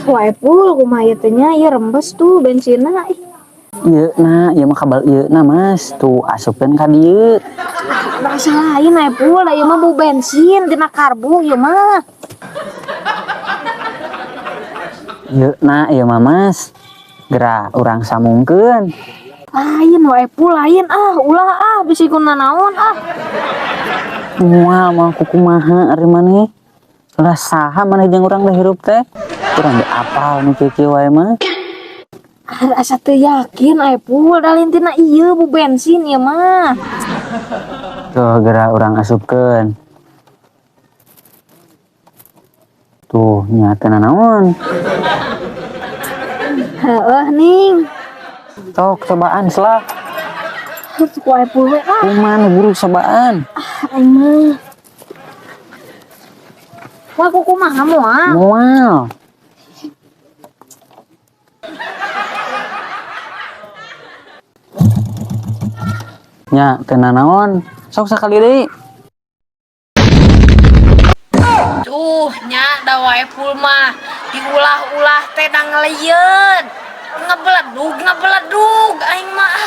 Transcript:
Wae pul kumaha ieu teh nya, ieu rembes tuh bensinna ih. Ieu na, ieu mah kabel ieu na Mas. Tuh asupkeun ka dieu. Rasa lain wae pul, da ieu mah bau bensin tina karbu ieu mah. Ieu na, ieu mah Mas. Geura urang sambungkeun. Lain wae pul, lain ah, ulah ah bisi ku nanaon ah. Moal moal kukumaha ari maneh. Lah saha maneh jeung urang da hirup teh? Urang ge apal nu kieu-kieu wae mah. Ah, asa teu yakin wae pul, da lain tina ieu bau bensin ieu mah. Tuh geura urang asupkeun. Tuh nya teu nanaon. Heeh ning. Sok cobaan lah. Ku wae pul we ah. Kumaha nu buru cobaan. Aing mah. Wah, ku kumaha moal? Moal. Nya teu nanaon. Sok sakali deui. Tuh nya da wae pul mah diulah-ulah teh da ngeleyeun. Ngebeledug ngebeledug aing mah.